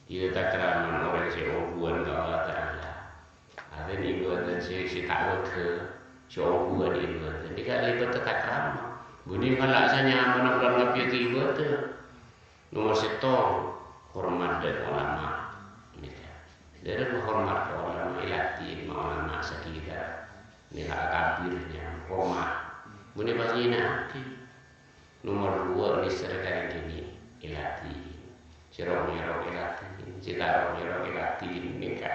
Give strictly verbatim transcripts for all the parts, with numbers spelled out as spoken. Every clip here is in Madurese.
Iyâ, takraman orèng sè ongghuwân ka Allah Ta'ala. Artèna ibâdâh sè, sè ta' wèghâ, sè ongghuwân ibâdâh. Nèka lèbât takraman. Bânnè ngala' sanyamana polana ngabiyâghi ibâdâh. Nomer sèttong, hormat dâ' ulama. Nèka. Dâri hormat ka ulama, èlatèn ma' ulama sakèra. Nèka akabirnya, hormat. Bânnè pas nyèna'aghi. Nomer duwâ', nèser ka rèng kènè', èlatèn. Sè rok-mèrok èlatèn, sè ta' rok-mèrok èlatèn, nèka.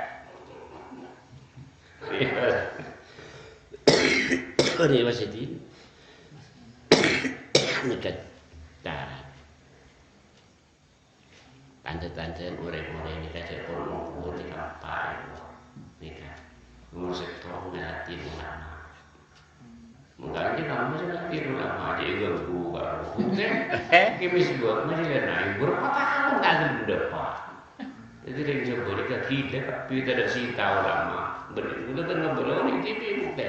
Rèya pas èdin. Nèka cara. Tandhâ-tandhâna orèng-orèng nèka jhâ' pon ongghuwân nèka empa' èko. Nèka. Nomer sèttong, nglatèn ulama. Mangkana kamu sè ngerti ulama aja ganggu karo bukti. Kèmis buat masih lain, berapa tahun tak ada pendapat. Jadi, yang coba dikaji, dia tapi tidak sita ulama. Bener, udah kan ngobrol ini, T V bukti.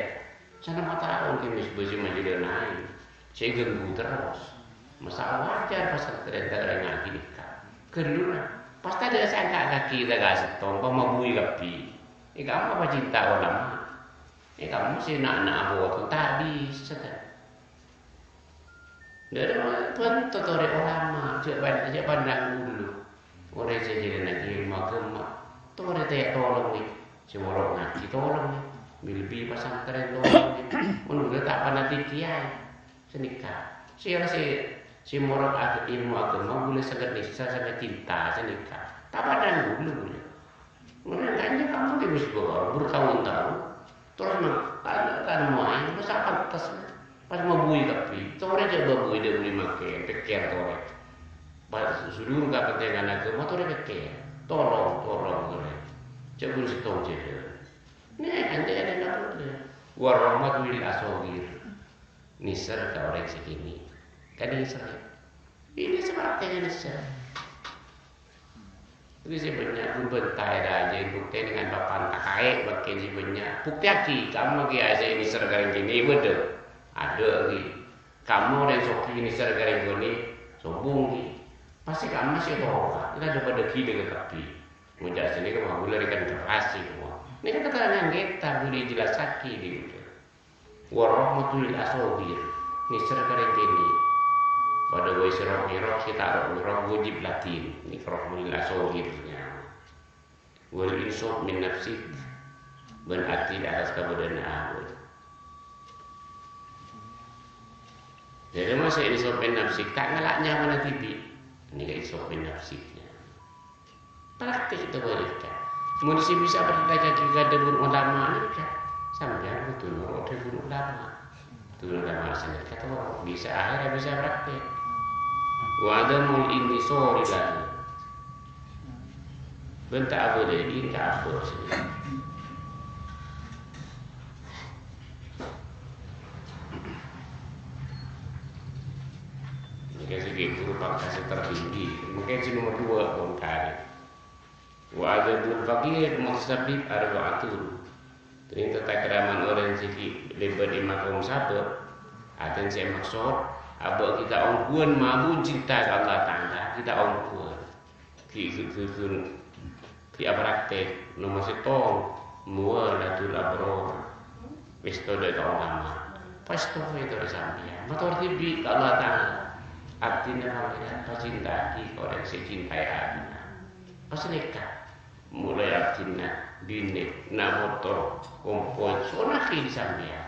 Sana mata tahun kèmis baju masih lain. Saya ganggu terus. Masa wajar pas ternyata orang ngaji nikah. Genduna. Pas tadi sangka kaki kita gak setong, pamabui kapi. Ini kamu apa cinta ulama? È, kamu sè na'-, na' abotong ta' bisa, kan? Dâri bânto torè ulama, jhâ' pan-, jhâ' pandang bulu. Orèng sè jhâlânnaghi ilmu aghâma, torè tèya tolong, nè. Sè morok ngajhi tolong, nè. Mè' lebbi pasantrèn tolong, nè. Mon bâdâ ta' panati kiyaè. Sanèka. Sè, sè, sè morok ag-, ilmu aghâma, bulâ sanget nèssa, sanget cinta, sanèka. Ta' pandang bulu, bulâ. Mangkana kamu di Mesbah bertahun-tahun, terus ma-, kan, kan main, masa pantes, pas mabui kabbhi, torè jhâ' mabui dâ' budi makkè, pèkkèr torè. Pas sudurung kapentingan aghâma, torè pèkkèr. Tolong, tolong, torè. Jhâ' ghun sèttong jhâlân. Nè, anjâ-, anjâ-, anjâ-, warahmatu lil ashaghir. Nèser ka orèng sè kènè'. Kan nèser, yâ? Ini seperti ini, sir. Ini sè bânnya', ghun bânta è rajâ, bukti dengan papan takaè, makin sè bânnya'. Buktèyaghi, kamu kiyaè sè nèser ka rèng kènè', bâdâ. Adâ', ghi. Kamu rèng soghi nèser ka rèng ghâni, sombong, ghi. Pastè kamu sè toro', kita ada pada gila ka kabbhi. Ngoca' sènè ka kabbhi, larikan keras sè kabbhi. Nèka keterangan kita, boleh jelasaghi, gitu. Warahmatu lil ashaghir, nèser ka rèng kènè'. Padâ bhâi sè rok-mèrok, sè ta' rok-mèrok, wajib latèn. Nèka rahmatu lil ashaghir, ya. Wal insaf min nafsik, bân adil atas kabâdâ'ânna abâ'. Dâri masa insaf min nafsik, ta' ngala' nyamana dhibi'. Nèka insaf min nafsik, ya. Praktek itu boleh, kan? Mun sè bisa praktek ka dhâbuna ulama nèka, sampèyan kodhu noro' dhâbuna ulama. Dhâbuna ulama sanèka toro', bisa akhèr bisa praktek. Wa adamul intisari lahu. Bân ta' abâlâi ka abâ' sè Mungkin sè ghi' ghuru pangkat sè tertinggi. Mungkin sè nomor dua, Bung Kari. Wa adabul faqir mutasabib arba'atun. Ternyata takraman orèng sè ghi' lèbât è makom sabâb. Artèna sè maksod, abâ' kita ongghuwân mabun cinta ka Allah Ta'ala, kita ongghuwân. Ghi-, ghi-, ghi-, ghi-, ghi' apraktek, nomor sèttong, muwalatul abror. Pèsto dâ' ka ulama. Pèsto itu dâ' sampèyan. Mator dhibi' ka Allah Ta'ala. Abdhina Pangèran, pacinta'aghi ka orèng sè cintaè abdhina. Pas nèka, molaè abdhina, binè, na' motor, kompoy, sonaghi dâ' sampèyan.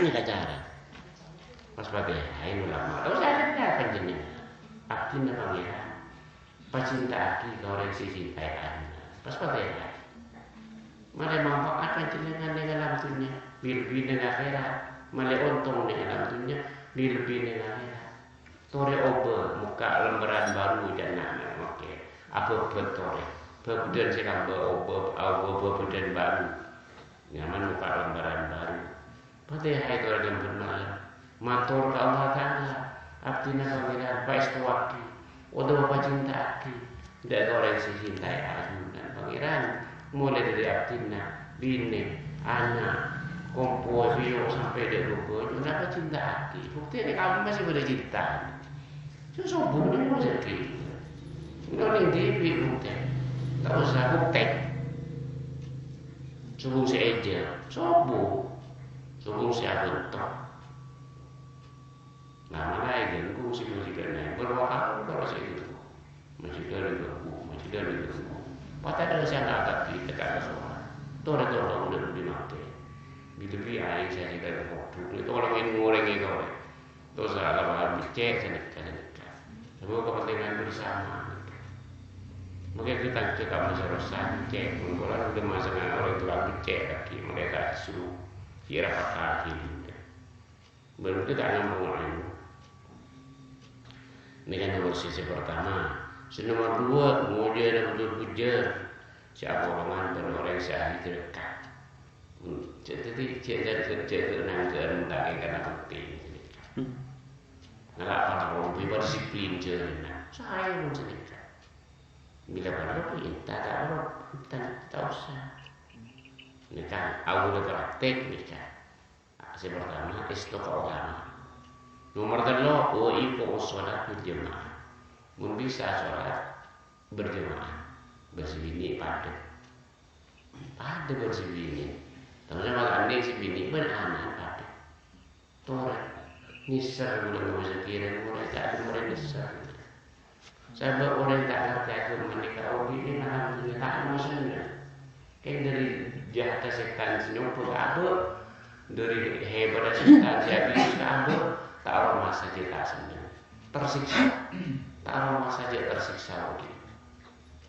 Nèka cara. Pas patèhaè ulama. Terros arèya panjhennengngan. Abdhina Pangèran. Pacinta'aghi ka orèng sè ècintaè abdhina. Pas patèhaè. Malè manfaat panjhennengngan neng alam dhunnya. Bi-, lebbi neng akhèrat. Malè ontong neng alam dhunnya. Bi-, lebbi neng akhèrat. Torè obâ, mokka' lembaran baru, jhâ' na'-kana', oke. Abhâbhât torè. Bhâbhâdhân sè lambâ' obâ, obâ bhâbhâdhân baru. Nyaman mokka' lembaran baru. Patèhaè torè ghâmpang malem. Mator ka Allah Ta'ala, abdhina Pangèran, paèstowaghi, otabâ pacinta'aghi, dâ' ka orèng sè ècintaè ajunan Pangèran, molaè dâri abdhina, binè, ana', kompoy, pèyo', sampè' dâ' bâbâ, nyo'on pacinta'aghi. Buktèna kabbhi masih bâdâ cinta. Sè sobung nèko rejhekkè. Nyo'on Dhibi' bhuktè. Ta' osa bhuktè. Sobung sè èjâ, sobung. Sobung sè abhânto. Nah, mala èganggu sè majikanna, bârâmpa taon terros èganggu. Majikan èganggu, majikan èganggu. Pas tadâ' sè angkat kaki, teka ka sowan. Torè, torè, kaulâ budi matè. Bi-, bi' aèng sè ajhâgâ kodhuk. Torè, ngorèng, ngorèng, torè. Terros la, la, beccè' sanèka, sanèka. Sabâb kepentingan bersama. Mangkèn kita cekak masalah beccè'. Mon kaulâ udah masalah orang tua beccè' lagi, mereka suruh kira kata gitu. Bân kita ngamong-ngamong. Nèka nomor sè, sè partama. Sè nomor dua, ngojâna bhujâr-bhujâr. Sè aporongan bân orèng sè ahli dhârâka. Hmm, jâ-, dhâddhi jâ-, jâ-, jâ-, jâ-, nangghâ'ân ta' kèng karna penting. Hmm. Ngala' para rompi, para disiplin jârèya. Saè mon sanèka. Bilâ parlo, ènta, ta' parlo, ta', ta' osa. Nèka, aula praktek nèka. Sè partama, èsto ka olama. Nomor tello', wa iqamus shalat bil jamaah. Mon bisa shalat berjamaah, bârâmma sè binè' padâ. Padâ bârâmma sè binè'. Terros ma' andhi' sè binè' bân ana' padâ. Torè. Nèser ghulâ ngabâs sakèrèng, orèng ta' dhimma orèng nèser. Sabâb orèng ta' ngartè aghâma nèka obi' nèka alhamdulillah ta' nèko senneng. Kèng dâri jâhâddhâ sètan sè nyoba ka abâ', dâri hèbâddhâ sètan sè abis ka abâ', ta' aromasa jâ' ta' senneng. Tersiksa. Ta' aromasa jâ' tersiksa obi'.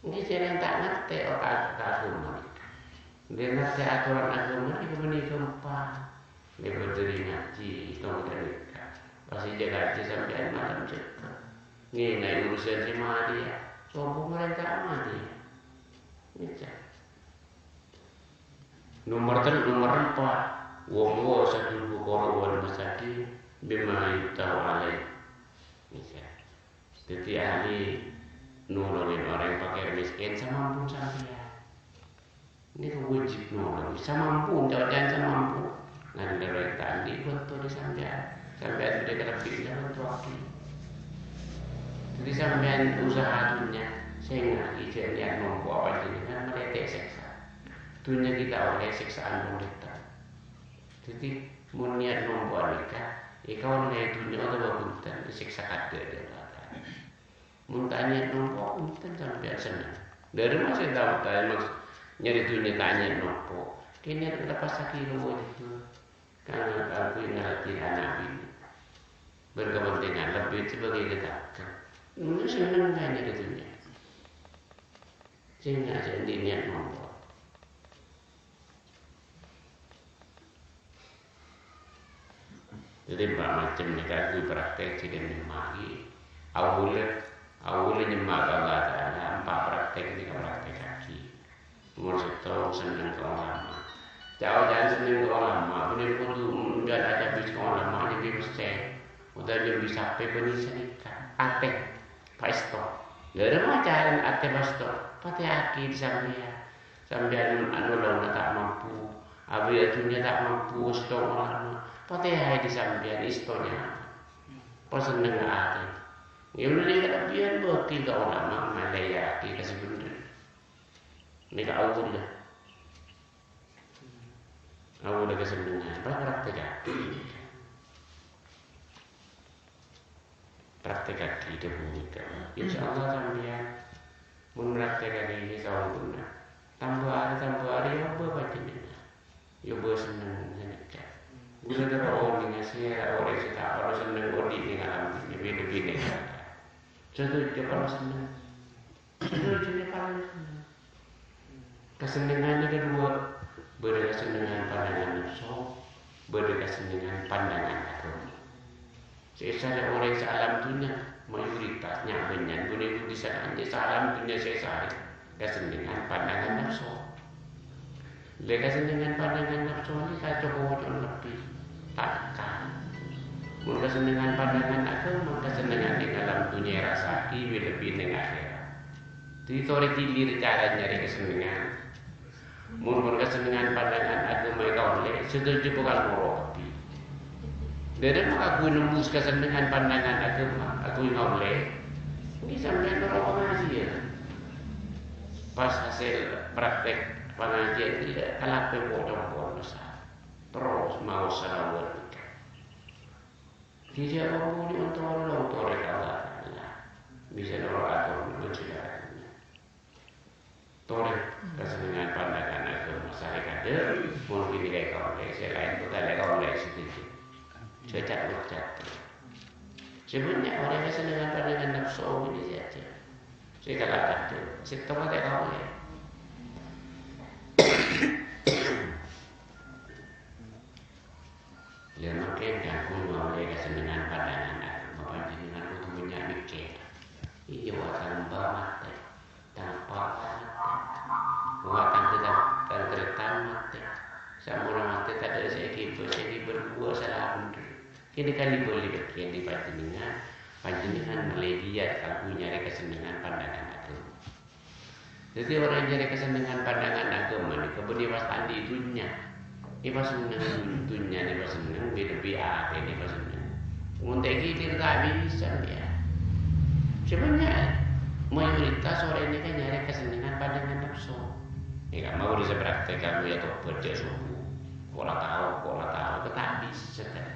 Ènggi jârèya ta' ngartè ka, ka aghâma. Dhâddhi ngartè atoran aghâma nèka bânnè ghâmpang. Lèbât dâri ngajhi, tong ghânèka. Pas èjâ ngajhi sampèyan malem cèko. Ngènaè urusan sè marèya. Sobung rèng ta' marèya. Ngècè'. Nomor tel-, nomor empa'. Wa muwasatul fuqara wal masakin bima yuqtaru alaih. Ngècè'. Dhâddhi ahli nolongè orèng pakèr mèskèn samampu sampèyan. Nèko wajib nolong, samampu, ca-oca'an samampu. Nangèng ta' andi' bhânto dâri sampèyan. Sampèyan bâdâ kalebbiyanna bhântowaghi. Dhâddhi sampèyan usaha dhunnya, sènga'aghi jâ' niyat nompo' panjhennengngan marè ta' èsèksa. Dhunnya ghi' ta' ollè sèksaan polè ta'. Dhâddhi, mon niyat nompo' nèka, èkaollè dhunnya otabâ bhunten, èsèksa kaadâ' dâ' Allah Ta'ala. Mon ta' niyat nompo', bhunten sampèyan senneng. Dâri masa ta', ta', mas-, nyarè dhunnya ta' niyat nompo'. Kèng niyat leppasaghi rowa jâ'. Kan kaangghuy ngaladhinè ana' binè'. Bân kapentingan lebbi sebagai tetangga. Mending senneng kaè nyarè dhunnya. Sènga' jâ' andi' niyat nompo'. Dhâddhi, empa' macem nèka ghu praktek sè nyemma'aghi. Aula, aula nyemma' ka Allah Ta'ala, empa' praktek nèka praktekaghi. Nomor sèttong, senneng ka ulama. Ca'-oca'an senneng ka ulama, bânnè kodhu mon jâ' acabis ka ulama, nyambi pèssè, otabâ nyambi sapè bânnè sanèka. Atè, paèsto. Dâri ma' carana atè paèsto? Patèyaghi dâ' sampèyan. Sampèyan anolonga ta' mampu, abâ' dhunnya ta' mampu, èsto ka ulama. Patèyaè dâ' sampèyan, èsto nyamana. Pasennengnga atè. Yâ, mending kalebbiyan bâghi ka ulama, malèyaghi ka sè bhendher. Nèka aula. Aula kasennengngan, pra-, praktekaghi. Praktekaghi dhâbuna ghânèka. Insyaallah sampèyan mon praktekaghi sampurna. Tambâ arè, tambâ arè, yâ obâ panjhennengngan. Yâ obâ senneng ghânèka. Ghulâ terro onènga sèra orèng sè ta' parlo senneng odi' nèng alam dhunnya, bhidhâ-bhidhâ. Sè toju' parlo senneng. Sè toju' parlo senneng. Kasennengngan nèka duwâ', bâdâ kasennengngan pandangan nafsu, bâdâ kasennengngan pandangan aghâma. Sè èsarè orèng saalam dhunnya, mayoritas nya-, bânnya' bânnè budi sanajjhâ saalam dhunnya sè èsarè, kasennengngan pandangan nafsu. Lè kasennengngan pandangan nafsu nèka co-koco'na lebbi, ta' kèra. Mon kasennengngan pandangan aghâma, kasennengngan nèng alam dhunnya èrassaaghi bi-, lebbi nèng akhèrat. Dhâddhi torè dhili carana nyarè kasennengngan. Mon, mon kasennengngan pandangan aghâma èkaollè, sè toju' bhâkal noro' kabbhi. Dâri ma' kaangghuy nembus kasennengngan pandangan aghâma, kaangghuy ngaollè? Ènggi sampèyan noro' pangajiân. Pas hasil praktek pangajiyân ghellâ' kalabân po'-compo'na masa. Terros maos salawat nèka. Dhâddhi, mon ontong-ontong torè ka Allah Ta'ala, bisa noro' ator manusia. Torè kasennengngan pandangan aghâma sarè kadhâ', mon ghânèka èkaollè, sè laèn kok ta' lè kaollè sè dhâddhi. Jhâ' ca'-ngoca'. Sè bânnya' orèng kasennengngan pandangan napso ghânèka sè ajâ. Sè kala kadhâ', sèttong ta' kaollè. Lha, mangkèn kaangghuy ngaollè kasennengngan pandangan aghâma panjhennengngan kodhu bânnya' mèkkèr. Iyâ, wa tang bâ' matè, tang pa' matè, wa tang tarètan matè. Samponna matè tadâ' sè èghibâ, sè èghibâ rowa sala bhendher. Kènè kalè bâli bâgiyân dâri panjhennengngan, panjhennengngan malè dhiyâ kaangghuy nyarè kasennengngan pandangan aghâma. Dhâddhi, orèng nyarè kasennengngan pandangan aghâma nèka bânnè pas ta' andi' dhunnya. Èpasenneng dhunnyana, èpasenneng, bi-, lebbi atèna èpasenneng. Mon ta' èghibâ ta' bisa, yâ. Sè bânnya' mayoritas orèng nèka nyarè kasennengngan pandangan napso. Nèka mau bisa praktek kaangghuy atobhât jhâ' sobbhu. Kok la tao, kok la tao, ta' bisa, kan.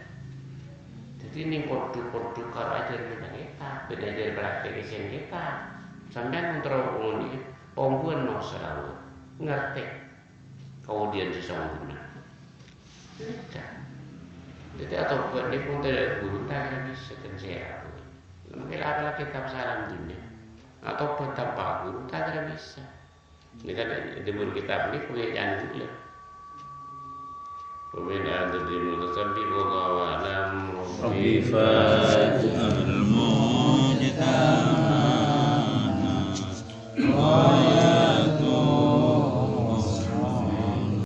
Dhâddhi, nèng kodhu-kodhu karo ajhârânna kètab, bân ajhâr praktek èssèna kètab. Sampèyan mon terro ngonè'è, ongghuwân maos salawat. Ngartè. Kaodiyan sè songghuna. Dhâddhi, atobhât nèko mon tadâ' ghuru, ta' kèra bisa, kan, sè rabu. Mangkèn la apalagi kètab salam dhunnya. Atobhât tanpa ghuru, ta' kèra bisa. Nèka, dâbur kètab nèko, yâ, can ghulâ. Wa min adadil mutasabbi, wallahu a'lam. Rabbi faj'al mujtahidana.